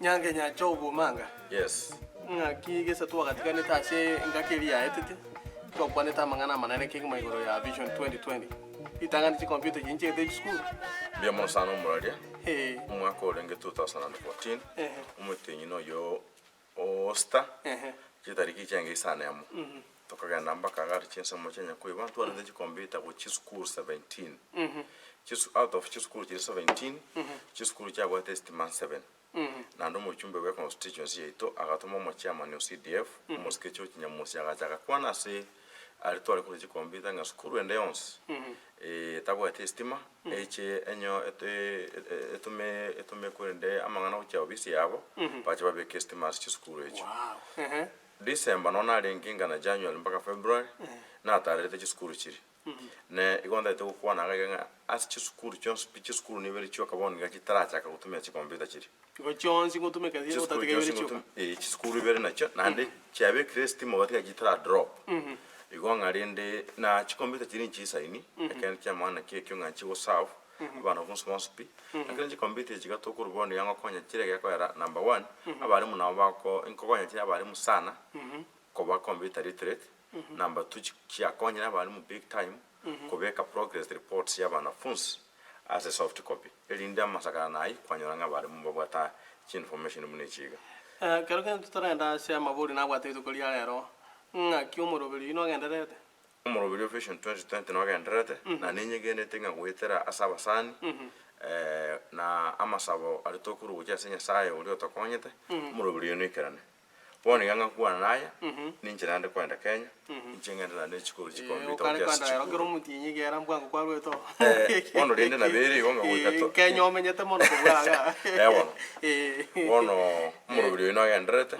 Nyange Nyachobu Omanga. Yes. Ng'aki gese twagatiganete ase engaki eria yaetete, twakwanete amang'ana amanene kegima igoro ya Vision 2020. Ritang'ani chikompiuta echi nchiete chisukuru. Mbuya mono sana omoraria, Ee. omwaka orenge 2014, Ehe. omotenyi noyo Osta, Ehe. chitariki chiaenge isano emo, tokagenda mpaka iga aria chinsemo chia Nyakoiba, ntwarete chikompiuta gochia chisukuru 17. Chisu out of chisukuru chiria 17, chisukuru chiabwate estima seven. Naende omochumbe bwe constituency yaito agatoma omochairman o CDF, omosike George Nyamosi agacha agakwana ase aria tware korwa chikompiuta ng'a sukuru ende yonsi etabwati estima eche enyo etome etome korende amang'ana gochia ofisi yabo bache babeke estima ase chisukuru echio. December nonya narenge inga na January mpaka February natarerete chisukuru chiria. Ne igo ntagete gokwana iga iga ng'a ase chisukuru chionsi pi chisukuru nibere chioka bono iga chitarachaka gotumia chikompiuta chiria. Igo chionsi ngotumeka Chisukuru otatiga chionsi ibere chioka. ngotum eh chisukuru ibere nachio naende chiabekire estima ogatiga chitara drop. Igo ng'a rende na chikompiuta chiria nchisaini, ekeene kia maana ki ekio ng'a nchigoserve abana bonsi bonsi pi, lakini chikompiuta echi iga tokorwa bono iga ngokonya chire gekoera number one, abalimu nabo bako nkokonya chire abalimu sana, koba computer literate, Number two chiakonyire abalimu big time kobeka progress reports ya abanafunsi ase soft copy erinde amasakara ayio kwanyora ng'a abalimu mbabwate chinformation buna echi iga. Ekero kende totarenda ase amabori nabwate rituko ria rero, ng'aki omoroberi oyio nogendererete? Omoroberi o Vision 2020 nogendererete na ninyegenete ng'a goetera ase abasani na amasabo aria tokorwa gochia ase Nyasaye oria otokonyete, omoroberi oyio noikerane. Bono iga ngakwana naye, ninche naende kwenda Kenya, inche ngende naende chikoro Eh, chikombi okare togochia ase kwenda ero kera chikuru. omotienyi egera mbwango kwarwete oo. Eh, bono rende nabo ere igo ng'a goika Eh, to- Kenya omenyete mono kobua igaa. Eh, bono. Eh. Bono omoroberi oyo nogendererete,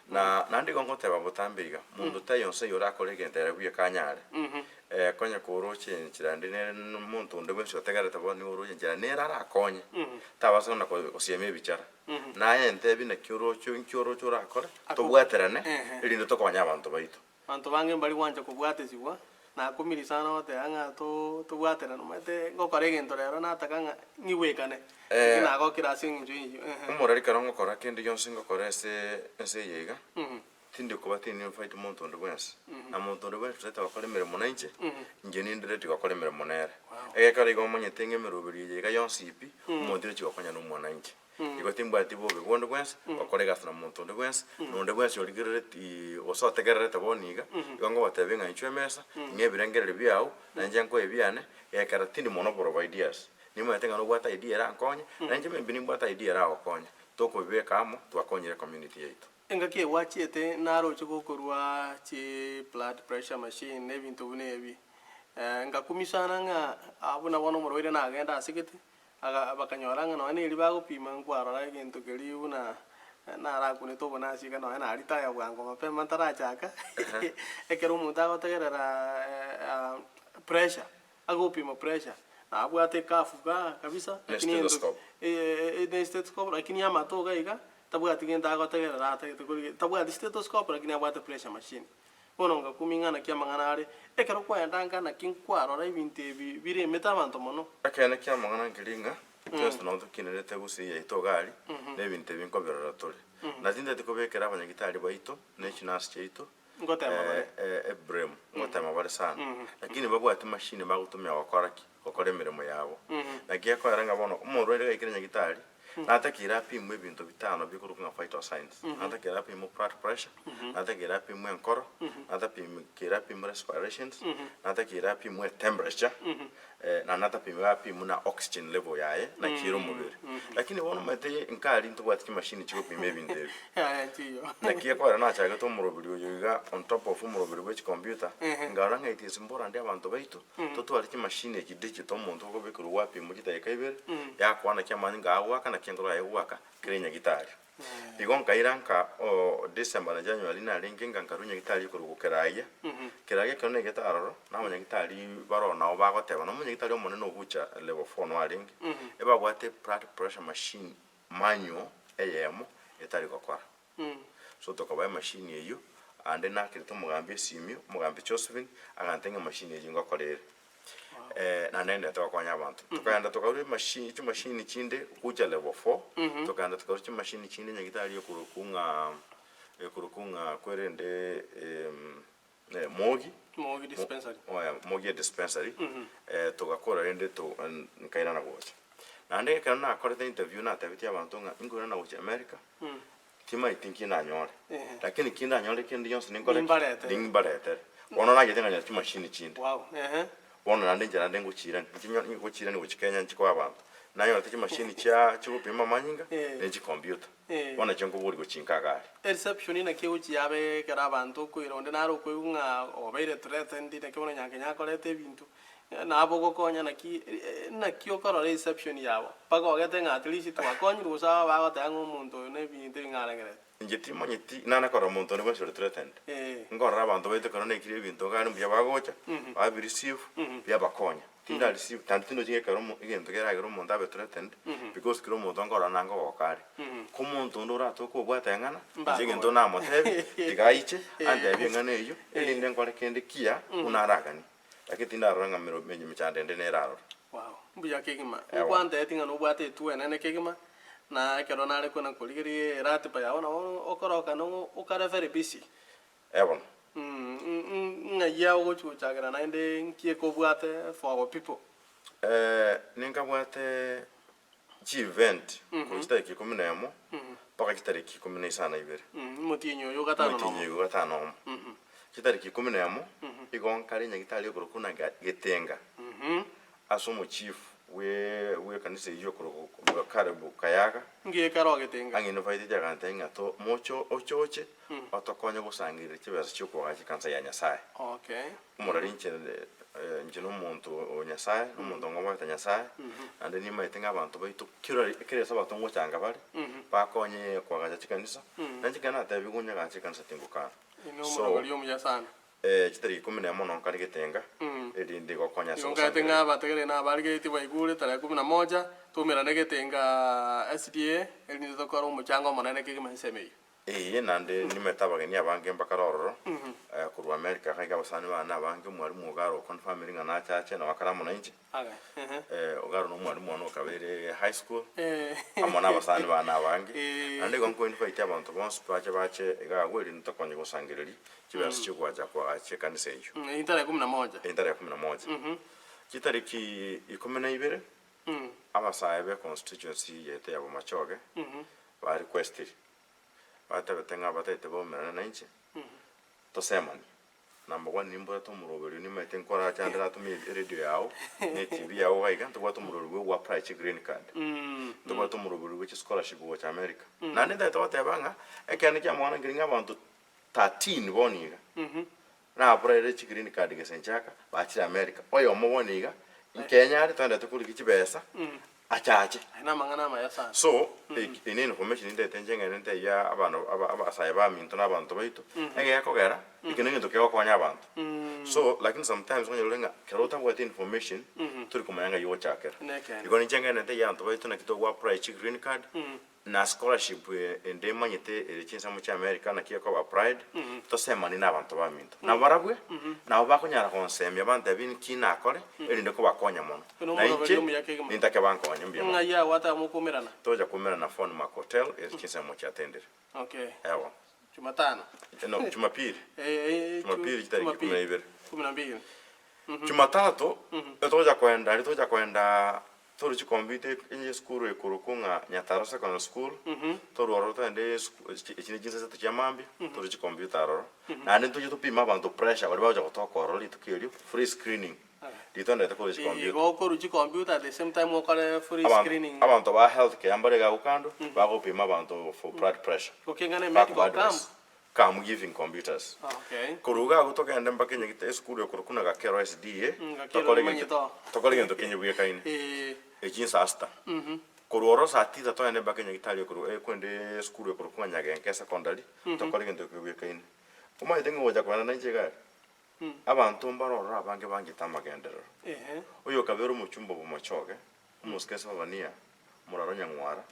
na naende igo ngoteba botambe iga, monto taiyo onsi oyo orakore egento ere buya kanyare, konya koroche enchera ende nere nomonto onde bwensi otegererete bono nigo oroche enchera nere arakonye, tabasa buna gosiemia ebichara. Naye ntebi naki oroche inki oroche orakore, tobwaterane, erinde tokonye abanto baito. Abanto bange mbari gwancha kobwatesigwa, nakumiri sana goteba ng'a to tobwaterane omanyete ngokora egento rero nataka ng'a ng'igwekane, lakini nagokire ase eng'encho eyio eeh. Omoreri ekero ngokora kende gionsi ngokora ase ense eye iga, Tindi koba tindi fight monto onde bwensi, na monto onde bwensi otaete gokora emeremo nainche, inche ninde ready gokora emeremo nere. Egekero igo omanyete ng'a emeroberi eye iga yonsi pi, omonto oyochia gokonya na omwananchi. Igo timbwati bobe bonde bwensi, gokora egasi na monto onde bwensi, na onde bwensi origereretie gose otegererete bono iga, igo ngobatebia ng'a inchuo emesa, ng'a ebirengererio biao, na inche nkoe ebiane, gekero tindi mono borobwo ideas. Nimanyete ng'a nobwate idea erankonye, na inche maybe nimbwate idea eragokonye, tokobibeka amo, twakonyire ecommunity yaito. Engaki egwachiete naroche gokorwa chi blood pressure machine na ebinto buna ebi, ngakumia sana ng'a buna bono omorwaire nagenda ase gete, aga bakanyora ng'a nonye na eria bagopima nkwarora egento keria buna narakunete obonasi iga nonye na retire bwango mapema ntarachaka, ekero omonto agotegerera pressure, agopima pressure, nabwate ecuff igaa kabisa, Ne lakini egento stethoscope. ne stethoscope lakini amato iga iga. Tabwati gento agotegerera atagete korigia, tabwati stethoscope lakini abwate pressure machine. Bono ngakumia ng'a naki amang'ana are, ekero kwaenda nka naki nkwarora ebinto ebi biremete abanto mono. Ekeene ki'amang'ana nkeri ng'a twensi nabo tokinerete gusii yaito iga aria, na ebinto ebi nkobirora tore. Na tintagete kobekera abanyagitari baito, na echinurse chiaito, Ngotema bare. eblame, ngotema bare sana. Lakini babwate machine bagotumia gokora ki? Gokora emeremo yabo. Naki ekoera ng'a bono omorwaire gaikire nyagitari, Natakeire apimwe ebinto bitano bikorokwa ng'a vital signs. Natakeire apimwe blood pressure, natakeire apimwe enkoro, natakeire apimwe respirations, natakeire apimwe temperature, na natapimwe apimwe na oxygen level yaye naki ere omobere. Lakini bono omanyete nkari ntobwate chimashini chigopima ebinto ebi. Yaya nchiyo. Naki ekorera nachagete omoroberi oyo iga on top of omoroberi bwe chicomputer, nkarora ng'a it is important abanto baito Totware chimashini echi digital omonto okobekerwa gwapimwa chidakika ibere, yakwana naki amanyinga agoaka naki enkoro yaye egoaka, kera enyagitari. Igo nkaira nka oo December na January narenge nka nkarwa nyagitari ekorokwa Keragia, Keragia ekero naigete aroro, na abanyagitari baroo nabo bagoteba, na omonyagitari omonene obucha level four no arenge, ebabwate blood pressure machine manual eyemo etari gokora. So tokabaa emachine eyio, ande nakerete omogambi esimio, omogambi Josephine, agantebia ng'a emachine eyio ngokora ere. Naende nendete gokonya abanto. Tokaenda tokarwa emachine chimashini chinde gocha level four, tokaenda tokarwa chimashini chinde nyagetari ekorokwa ng'a ekorokwa ng'a kwerende Mogi, Mogi dispensary. Oya, Mogi dispensary, togakora rende to nkairana gocha. Naende ekero nakorete interview natebetie abanto ng'a inkoirana gochia America, timaeti nki nanyore, lakini ki ndanyore kende gionsi ninkore ki? Nimbaretere. Nimbaretere. Bono nachete nkanyora chimashini chinde. Wow, ehe. Bono naende inche naende ngochiirani, inche nyo ngochiirani gochia Kenya nchie koa abanto. Nanyorete chimashini chia chigopima amanyinga, ne chicomputer. Bono nachio nkoboria gochinka iga aria. Ereception naki egochia yabe ekero abanto okoira onde nare okoigwa ng'a obeire threatened naki bono Nyankenya akorete ebinto, nabo ogokonya naki naki okorora ereception yabo mpaka ogete ng'a at least twakonyirwe gose aba bagoteba ng'a omonto oyo na ebinto ebi ng'arengerete. Inche timanyeti nane korora omonto onde bwensi ore threatened. Nkorora abanto baito ekero naikire ebinto iga aria mbuya bagocha, babi receive, biabakonya. Tinda receive, naende tindochi ng'a ekero omo egento keragere omonto abe threatened, because kera omonto nkorora naende ngogoka are. Ko omonto onde oratoke obwate eng'ana, inche egento namotebie, tiga aiche, antebie eng'ana eyio, erinde nkore kende kiya, buna araganie. Lakini tindarora ng'a mero mechando ende nere aroro. Wow, mbuya kegima. Ewa. Nkwanteti ng'a nobwate etuo enene kegima, na ekero nare kona korigereria eratiba yao nabo okoroka nong'o okare very busy. Eh bono. Ng'ai ogochi gochakera naende nki ekobwate for our people? Ninkabwate chievent korwa chitariki ikomi na emo mpaka chitariki ikomi na isano na ibere. Omotienyi oyo gatano na omo. Omotienyi oyo gatano na omo. Chitariki ikomi na emo, igo nkare nyagetari okorokwa buna Getenga, ase omochief bwe bw'ekanisa eyio okorokwa Caleb Kayaga. Ngiekare ogetenga. Ang'inviteti agantebia ng'a to moche oche oche otokonye gosangereria chibesa chi'okoagacha ekanisa ya Nyasaye. Okay. Omorari inche inche nomonto o Nyasaye, nomonto ng'oboete Nyasaye, naende nimaete ng'a abanto baito kera kera esabato ngochanga bare, bakonye koagacha chikanisa, na inche ekero natebiwa onyagache ekanisa tingokana. Ine So, omorobori omuya sana. chitariki ikomi na emo nonkare getenga, erinde gokonya ase Igo nkaete ogosangereria. ng'a abategereri na abarigeretie baigure tarehe kumi na moja, toumerane getenga SDA, erinde tokore omochango omonene kegima ensemo eyio. Ee, naende nimanyete abageni abange mbakare ororo, korwa America iga iga abasani bane abange, omwalimu iga aro oconfirmire ng'a nache ache nabo akare amo nainche. Iga aro na omwalimu one okabeire high school, amo na abasani bane abange. Naende igo nko invite abanto bonsi bache bache iga agwo erinde tokonye gosangereria chibesa chigoacha koagacha ekanisa eyio. Eyio tarehe kumi na moja. Eyio tarehe kumi na moja. Chitariki ikomi na ibere, abasae be constituency yaito ya Bomachoge, ba requestiri. Batebete ng'a abatagete baumerane nainche, tosemanie. Number one nimbwate omoroberio nimaete nkorache ande natumia eredio yao, na etv yao iga iga, ntobwate omoroberio bwa ogoapply chigreen card, ntobwate omoroberio bwa chischolarship gocha America. Naende ntagete goteba ng'a, ekeene kia amang'ana nkeri ng'a abanto 13 bono iga, na applyere chigreen card gese nchaka, bachire America. Oyomo bono iga, Kenya are toendete korigia chibesa, achache. Aye namang'ana amaya sana. So, eye ne information ndete inche ng'ende ntebie abana aba abasae baminto na abanto baito, egekogera, eke negento kegokonya abanto. So, lakini sometimes okonyora ore ng'a kero otabwati information, tori komanya ng'ai ogochakera. Nekeene. Igo ninche ng'ende ntebie abanto baito naki togo apply chigreen card, Na scholarship ende manyete ere chinsemo chia America naki ekoba applied, tosemanie na abanto baminto. Na barabwe nabo bakonyara gonsemia bantebie nki nakore erinde kobakonya mono. Buna Na omoroberi inche omuya kegima. nintake bankonye mbuya mono. Ng'ai agwo ataba mokoumerana? Tocha koumerana Phone Mark Hotel ere chinsemo chiatendire. Okay. Ewa. Jumatano. No, Jumapili. Eh, eh, Jumapili chitariki ikomi na ibere. Kumi na mbili. Jumatatu, togocha koenda aria togocha koenda Tore chikompiuta enye esukuru ekorokwa ng'a Nyataro Secondary School, torwe ororo togende esuku echi ne chinsa isato chia mambia, tore chikompiuta aroro. Naende ntoche topime abanto pressure baria bagocha gotoka ororo rituko erio, free screening. Riria toenderete korwa chikompiuta. Igo okorwa chikompiuta at the same time okore free Abanto screening. abanto ba health care mbare iga agwo kando, bagopima abanto for blood pressure. Gokeng'ana medical Bakoba camp. advice. Come giving computers. Okay. Korwa iga agwo togende mpaka enyagita esukuru ekorokwa na Gakero SDA, Gakero tokore nimanyete egento oo. tokore egento kenyebwekaine. Eh. Echi nsaa sita. Korwa oro saa tisa togende mpaka enyagitari ekorwa ekwende esukuru ekorokwa ng'a Nyagenke Secondary, tokore egento kebwekaine. Omanyete ng'a ogocha kogenda nainche iga aria, abanto mbare ororo abange bangete amagenderero. Ehe. Oyokabere omochumba bw'omochoge, omosike Sefania, Omoraro Nyang'wara,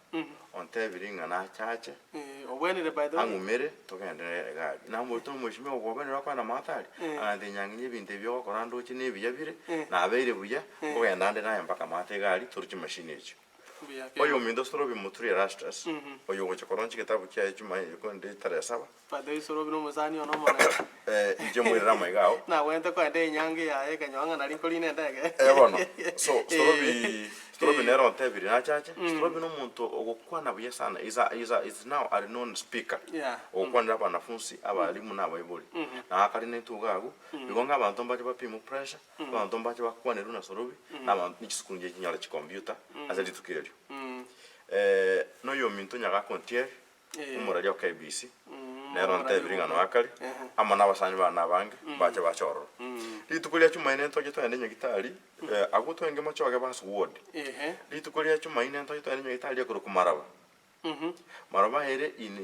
ontebirie ng'a nachache, Eh, obwenire by the way. ang'umere togenderere egari. Namoete omweshimiwa okobenera okoenda maatari, agantebia nyang'ina ebinto ebi ogokora ndoche na ebiya bire, nabeire buya, nkogenda nde naye mpaka maate egari torwe chimashini echio. Mbuya kegima. Oyominto Sorobi Muturi Erastus, oyo ogocha koroncha egetabu kiaye chuma korende tarehe saba, By the way Sorobi na omosani one omonene. Inche moirere amaiga ao. Nagwenerete kogenda enyangi yaye ekanyora ng'a nari nkorina endege. Eh bono, so Sorobi, Sorobi nere ontebirie nachache, Sorobi na omonto ogokwana buya sana, is a, is a, is now a renowned speaker. Yeah. Ogokwanera abanafunsi, abalimu na abaibori. Na akare naintwe iga agwo, igo ng'a abanto mbache bapimwe pressure, abanto mbache bakwanerwe na Sorobi, na abanto ne chisukuru nchiche chinyore chicomputer ase rituko erio. Na oyominto Nyagaka Ontieri, Omorari o KBC, nere ontebirie ng'a noe akare, amo nabasani bane abange, mbache bache ororo. Rituko ria Chumaine ntoche togende nyagitari, agwo twenge Machoge bus ward. Rituko ria Chumaine ntoche togende nyagitari ekorokwa Maraba. Maraba ere in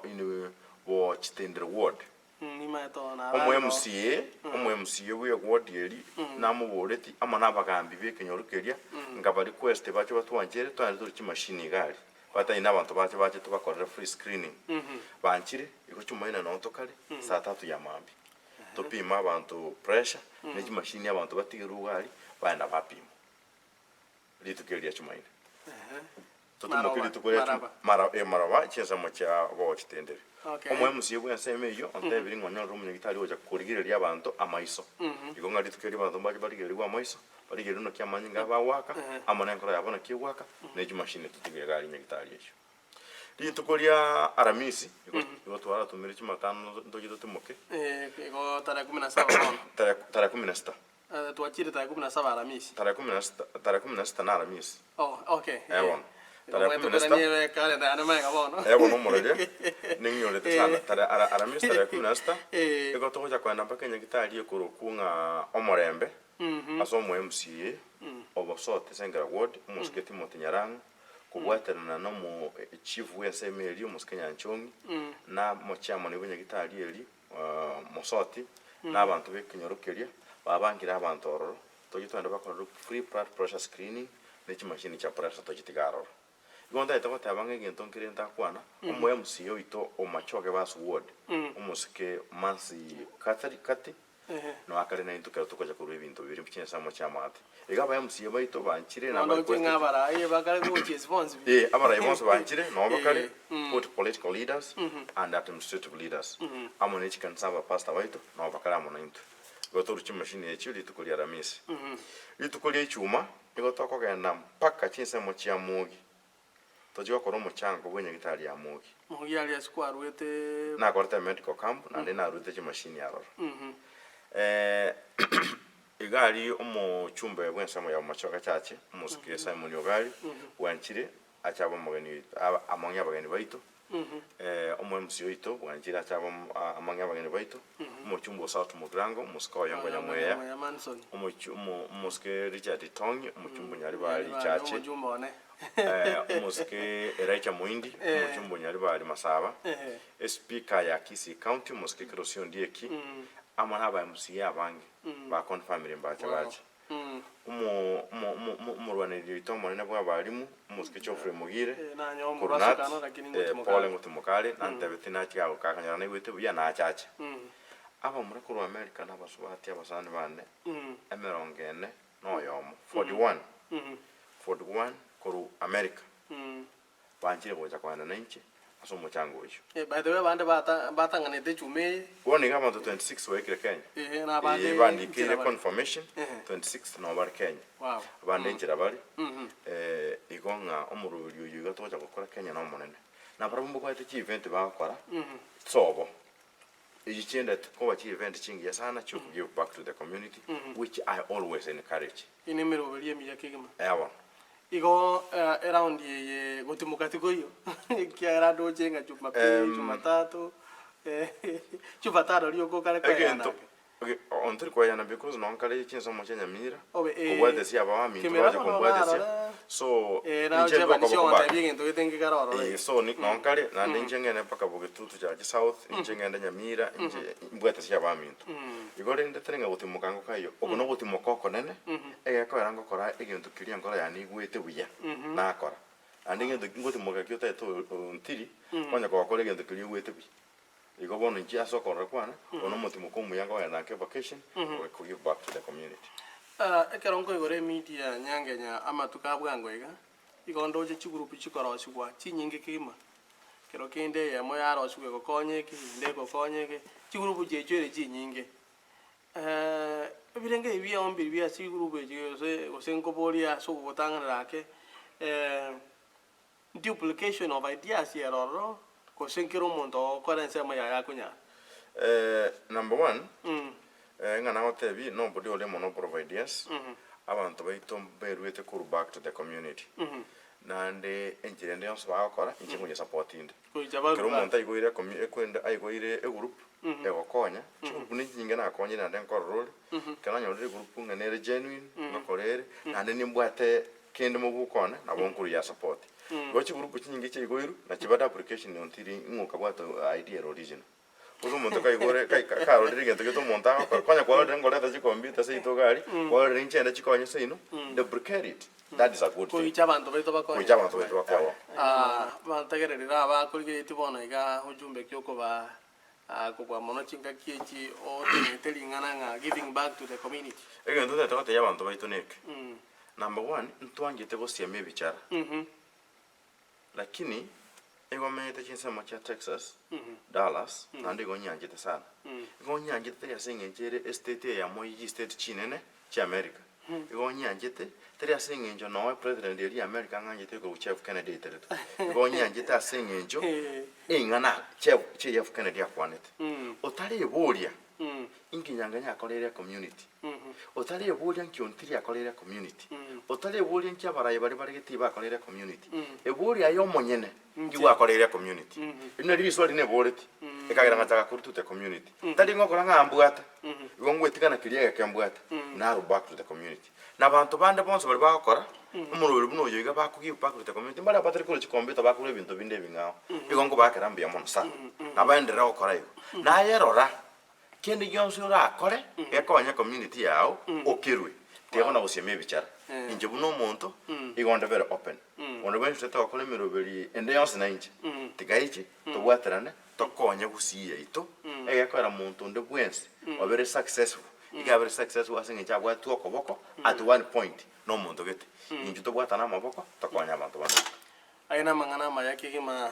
in Bochitendere ward. Omo MCA, omo MCA bwe eward eria namoboreti amo na abagambi be ekenyoro keria, nkaba request bache batwanchere togende tore chimashini iga aria, batari na abanto bache bache tobakorere free screening. Banchire, igo chumaine noo tokare, saa tatu ya mambia, topime abanto pressure, ne chimashini abanto batigerwe iga aria, bagenda bapimwa. Rituko erio ria chumaine. Totimoke rituko ria chuma mara eh maraba chinsemo chia bogochitendere. Okay. Omo MCA bw'ensemo eyio ontebirie ng'a onyorire omonyagitari ogocha korigereria abanto amaiso. Igo ng'a rituko erio abanto mbache barigererigwe amaiso, barigererigwe naki amanyinga abo agoaka, amo na enkoro yabo naki egoaka, ne chimashini totige iga aria nyagitari eyio. Rituko ria Aramisi, igo igo twaratumire chimatano ntoche totimoke. Igo tarehe kumi na saba bono. Tarehe tarehe kumi na sita. Twachire tarehe kumi na saba Aramisi. Tarehe kumi na sita, tarehe kumi na sita na Aramisi. Oh, okay. Eh, bono. Tarehe kumi na sita. Niebe kalenda yane magega bono. Eh, bono omoraria, ning'inyorete sana. Tarehe ara, Aramisi tarehe kumi na sita, Eh. igo togocha kogenda mpaka enyagitari ekorokwa ng'a Omorembe, ase omo MCA, Obosote Sengera Ward, omosike Timothy Nyarang'o, kobwaterana na omo chief bw'ensemo eria, omosike Nyanchong'i, na omochairman bw'enyagitari eria, Mosoti, na abanto b'ekenyoro keria babangire abanto ororo, tochie togende bakorerwe free blood pressure screening, ne chimashini chia pressure tochitiga aroro. Igo ntagete goteba ng'a egento nkere ntakwana, omo MCA oito o Machoge Bus Ward, omosike Mercy Catherine Cathy, noe akare naintwe ekero togocha korwa ebinto biria chinsemo chi'amaate. Iga aba MCA baito banchire na Bono oche ng'a barequesteti. abarai bakare gochia ase bonsi pi. Eh, abarai bonsi banchire noo bakare, both political leaders and administrative leaders, amo ne chikanisa abapastor baito noo bakare amo naintwe. Igo torwe chimashini echio rituko ria Aramisi. Rituko ria Ichuma, nigo tokogenda mpaka chinsemo chia Mogi, tochie gokora omochango bw'enyagitari ya Mogi. Mogi aria ase kwarwete. Nakorete medical camp naende narwete chimashini aroro. Iga aria omochumbe bw'ensemo ya Bomachoge Church, omosike Simon Ogari, bwanchire ache abe omogeni oito, abe among'e abageni baito, omo MC oito bwanchire ache abe omo among'e abageni baito, omochumbe o South Mugirango, omosike Oyongo Nyamweya, Nyamweya Manson. omochu omo omosike Richard Tong'i, omochumbe Nyaribari Church, Omochumbe one. omosike Elijah Moindi, omochumbe o Nyaribari Masaba, espeaker ya Kisii County, omosike Kerosi Ondieki, amo na aba MCA abange. Ba confirmire mbache bache. Omo omo omo omo omorwanereri oito omonene bw'abalimu, omosike Geoffrey Mogire, Eh, nanyoa Korunat, omobasukano lakini eh, ngochi Paul mokare. Ng'uti Mokare, nantebeti nache gagoka akanyora naigwete buya nache ache. Abamura korwa America na abasubati abasani bane, emerongo ene na oyomo, 41, 41 korwa America. Banchire gocha kogenda nainche ase omochango oyio. Eh, by the way abande bata batang'anete echuma eye. Bono iga abanto 26 baikire Kenya. Ehe, na abande Eh, bandikeire nchera bare. confirmation Ehe. 26 nabo bare Kenya. Wow. Abande nchera bare. Eh, igo ng'a omorweri oyo iga togocha gokora Kenya nomonene. Na barabwo mbabwate chi event bagokora, sobo. Echi chiendete koba chi event chingiya sana chio give back to the community, which I always encourage. Eye nemeroberi emiya kegima. Eh bono. Igo eraundi eye gotimoka tikoiyo, ekiagera ndoche ng'a Jumapili, Jumatatu, Jumatano rioka okare koeyana Egento ake. okay, ontori koeyana because nonye nkare chinsomo chia Nyamira, Obe eh, kobwatesia abaminto kemera bache bono kombwatesia, narora. so Eh, inche naroche nkoba ebanisi koba ogontebia egento gete nkekare ororo Eh, iga. so ni nonye nkare naende inche ng'ende mpaka Bogetutu chache south, inche ng'ende Nyamira, inche mbwatesie abaminto. Igo rende tari ng'a gotimoka ngokaiyo, oko nogotimoka okonene, egekoera ngokora egento keria enkoro yane igwete buya, nakora. Naende egento ki ngotimoka ki otagete ontiri, konya kogokora egento keria oigwete buya. Igo bono inche ase okorora kwane, oyo nomotimoka omuya nkogenda nke vacation, ko give back to the community. Ekero nkoigora emedia nyangenya amatuko a bwango iga, igo ndoche chigroup chikorosigwa chinyinge kegima, kero kende eyemo yarosigwa egokonya eke, eyende egokonya eke, chigroup chiachoire chinyinge. Ebirenge ebi biaombire bia chigroup echi gose gose nkoboria ase ogogotang'anera ake, duplication of ideas ere ororo, gose nkere omonto ogokora ensemo yaye akonyara? Number one, ng'a nagotebi nobody ore monopoly of ideas, abanto baito mberuete korwa back to the community, naende enchera ende yonsi bagokora, inche nkonya support inde. Gocha barue Ekero omonto back. aigoire ecomu ekwenda aigoire egroup, egokonya, chigroup ne chinyinge nakonyire naende nkorora ore, ekero nanyorire egroup ng'a nere genuine, ngokora ere, naende nimbwate kende mobuko one, nabo nkoruya support. Igo chigroup chinyinge chiaigoirwe, nachiba duplication until ng'a okabwata idea ere original. Gose omonto kaigure kai karorire egento gete omonto agokora, konya kwarorire nkoreta chicomputer seito iga aria, kwarorire inchende chikonye seino, duplicate it, that is a good thing. Goicha abanto baito bakonye. Goicha abanto baito bakonye. Bantegereri raba akorigeretie bono iga ujumbe ki okoba kobua mono chingaki echi otenenete ring'ana ng'a giving back to the community. Egento ntagete gotebia abanto baito neke, number one, ntwanchete gosiema ebichara, lakini nigo menyete chinsemo chia Texas, Dallas, naende igo nyanchete sana. Igo nyanchete tari ase eng'encho ere estate eyemo ye chistate chinene chia America. Igo nyanchete tari ase eng'encho noe president eria ya America ang'anchete korwa Jeff Kennedy aiteretwe. Igo nyanchete ase eng'encho eng'ana Jeff JF Kennedy akwanete. Otareboria inki Nyang'enya akoreire ecommunity, otareboria nki Ontiri akoreire ecommunity, otareboria nki abarai baria bare getii bakoreire ecommunity, eboria aye omonyene nki gwakoreire ecommunity. Erio nario riswali neboreti, ekagera ngachaka korwa to the community. Tari ngokora ng'a mbwate, igo ngwetigana keria egeke mbwate, narwa back to the community. Na abanto bande bonsi baria bagokora omorweri buna oyo iga bako give back to the community, mbare abatari korwa chicomputer bakorwa ebinto binde ebing'ao, igo nkobakera mbuya mono sana, nabaenderere gokora igo. Naye rora, kende gionsi orakore gekonye community yao okerwe, tiga buna gosiema ebichara. Inche buna omonto, igo onde very open, onde bwensi otagete gokora emeroberi ende yonsi nainche, tiga aiche tobwaterane tokonye gusii yaito, egekoera monto onde bwensi obere successful, iga abere successful ase eng'encho abwatwe okoboko at one point na omonto gete. Intwe tobwatane amaboko tokonye abanto bande. Aya namang'ana amaya kegima,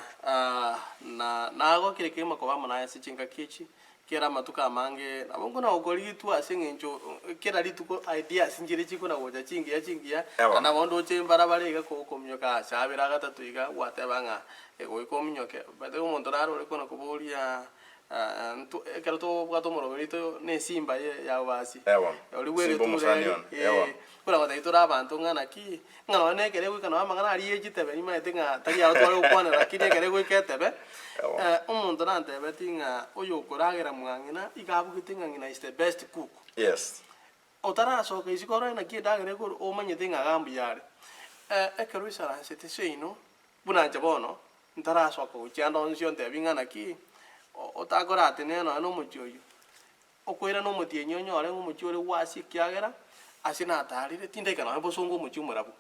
na nagokire kegima koba amo naye ase chingaki echi, kera amatuko amange nabo nkona gokorigia ase eng'encho kera rituko ideas nchire chikona gocha chingiya chingiya, Ewa. na nabo ndoche mbarabare iga kominyoka ase abere agatato iga gwateba ng'a goika ominyoke. But omonto naro ore kona koboria ntwe ekero tobwate omoroberi oito na esimba ye ya obasi, Ewa. oria bwa Simba egeture omosani aria one. Ewa. buna gotebia tore abanto ng'a naki, ng'a nonye na ekere goika nonye amang'ana aria ye chitebe nimanyete ng'a tari aro tware gokwanera lakini ekere goika etebe, omonto nantebeti ng'a oyokoragera mwa ng'ina iga abugete ng'a ng'ina is the best cook. Yes. Otarasoka isiko orore naki endagera ekorwa omanyete ng'a iga mbuya are. Ekero oisaransete seino, buna inche bono, ntarasoka gochia ande onsi ontebi ng'a naki, otakoratenena nonye na omochie oyio. Okoirana omotienyi onyore ng'a omochie ore gwasi ekiagera ase natarire tindaika nonye bosongo omochie omorabu.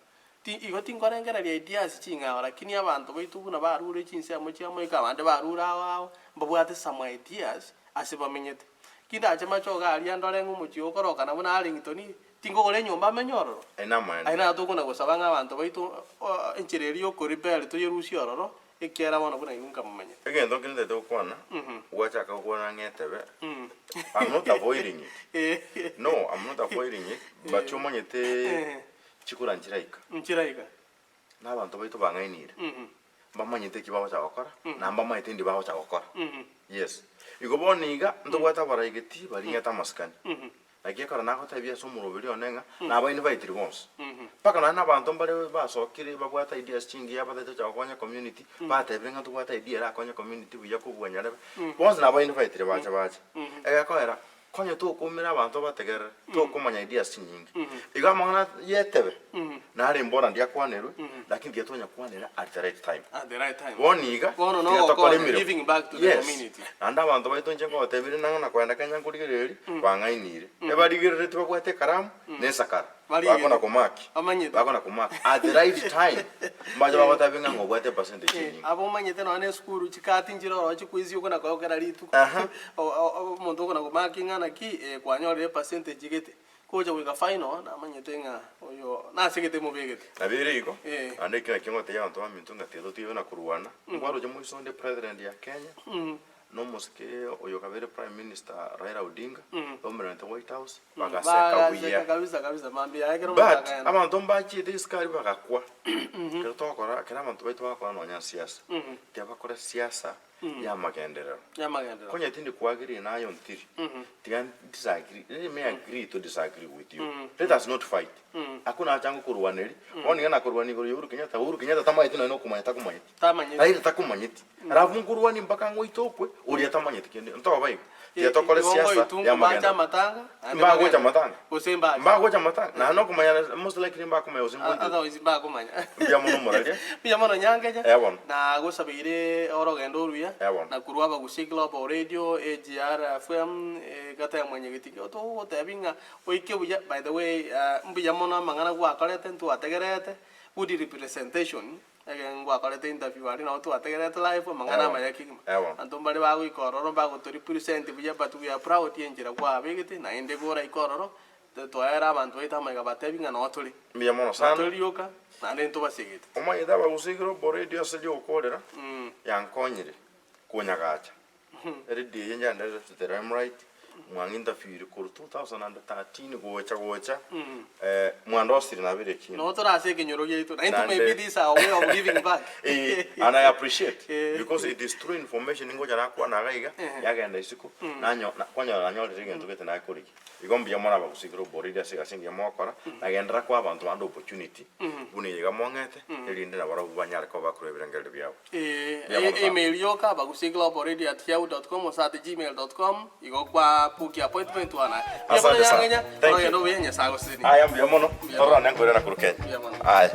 Ti igo tinkorengereria ideas ching'ao lakini abanto baito buna barure chinsemo chia moika abande barure ao ao mbabwate some ideas ase bamenyete. Ki ndache mache iga aria ndore ng'a omochie okorokana buna Arlington tingogora enyomba amenye ororo. Aye namaene. Aye naro tokona gosaba ng'a abanto baito enchera eria yokorebel toyerusie ororo Ekiagera bono buna inwe nkamomanyete. Egento nkere ntagete gokwana, gwachaka gokwana ng'a etebe, I'm not avoiding it. No, I'm not avoiding it, but omanyete chikura nchiraika. Nchiraika. Na abanto baito bang'ainire, mbamanyete eki bagocha gokora, na mbamanyete indi bagocha gokora. Yes. Igo bono iga, ntobwate abaraigeti baringete amasikani. Naki ekero nagotebia ase omoroberi one ng'a nabainvitiri bonsi, mpaka nonya na abanto mbare basokire babwate ideas chingiya batagete gocha gokonya community, batebire ng'a ntobwate idea erakonye community buya kobua nyarebe, bonsi nabainvitire bache bache. Egekoera, konya tokoumera abanto obategerere, tokomanya ideas chinyinge. Igo amang'ana yetebe, nare mbora ndiakwanerwe, lakini tiga twanyakwanera at the right time. At the right time. Bono iga, Bono tiga tokore nogokonya, emeremo. giving back to the Yes. community. Naende abanto baito inche ngobatebirie nang'o na koenda Kenya nkorigereria, bang'ainire. Ebarigereretie babwate ekaramu, na esakara. Barigete. Bakona komaki. Bamanyete. Bakona komaki. At the right time, mbache bagotebi ng'a ng'obwate epercentage Eh, enyinge. abo omanyete nonya na esukuru chikati nchire ororo chiquiz okona koa kera rituko. Aha. O- o- omonto okona komaki ng'a naki, eh, kwanyorire epercentage gete. Gocha goika final, namanyete ng'a oyo nasegete mobegete. Nabo ere igo, Eh. naende eki nakio ngotebia abanto baminto ng'a tiga totibe na korwana, nkwaroche moiso onde president ya Kenya, na omosike oyo kabere prime minister Raila Odinga, baumeranete White House, bagaseka Bagaseka buya. kabisa kabisa mambia yaye ekero omonto But akagenda. abanto mbachiete isiko aria bagakwa, ekero togokora ekero abanto baito bagokora nonya siasa, tiga bakore siasa y'amagenderero. Y'amagenderero. Konya tindi koagree naye ontiri, tiga disagree, let me agree to disagree with you. Let us not fight. Hakuna haja ngokorwaneri, bono niga nakorwania igoro ya Uhuru Kenyatta, Uhuru Kenyatta tamanyeti nonya nokomanya takomanyeti. Tamanyeti. Raila takomanyeti. Alafu nkorwania mpaka ng'oite okwe, oria tamanyeti kende. Ntoba igo. Tiga tokore Igo siasa ngoitu ya nkobacha amagenderero. amatanga, naende Mbagocha bagende. amatanga. Gose mbache. Mbagocha amatanga. Naende nokomanya most likely mbakomanya gose ngoitete. Otherwise mbakomanya. Mbuya mono omoraria. Mbuya mono Nyangecha. Eh bono. Nagosabeire orogendo oruya. Eh bono. Na korwa Abagusia Global Radio, AGR FM, egata ya Mwanyagetike. Togotebia ng'a oike buya. By the way, mbuya mono amang'ana gwakorete ntwategerete, good representation. Ekero ngwakorete interview aria nabo twategerete live amang'ana Eeh amaya kegima. Eeh bono. Abanto mbare bagoika ororo mbagotorepresent buya but we are proud ya enchera kwabegete naende koraike ororo twaera abanto baito amaiga batebi ng'a noo tore. Mbuya mono Noo sana. tore rioka naende ntobasegete. Omanyete abagusii ekero oboredio ase riogokorera yankonyire konyagacha. Eredio eye nyanderete the limelight mwang'interviewire korwa 2013 gocha gocha mwandosire nabere ekina. Noo tore ase ekenyoro giaito naintwe Naende- maybe this is our way of giving back. Eh, and I appreciate Eh. because it is true information ngocha nakwana iga iga yagenda isiko nanyo na- kwanyora nanyorire egento gete nakorigia. Igo mbuya mono abagusikire oboriri ase egasi engiya mogokora, nagenderera koa abanto bande opportunity buna eye iga mong'ete erinde nabarabwo banyare koba bakorwa ebirengererio biabo. Mbuya mono sana. Email yoka abagusiglobalradio at yahoo dot com gose at gmail dot com igo kwa book appointment wana. Mbuya mono Asante sana. Nyang'enya, Thank you. orogendo obuya Nyasaye agosesenie. Aya mbuya mono, Mbuya mono. tororane nkoirana korwa Kenya. Mbuya mono. Aya.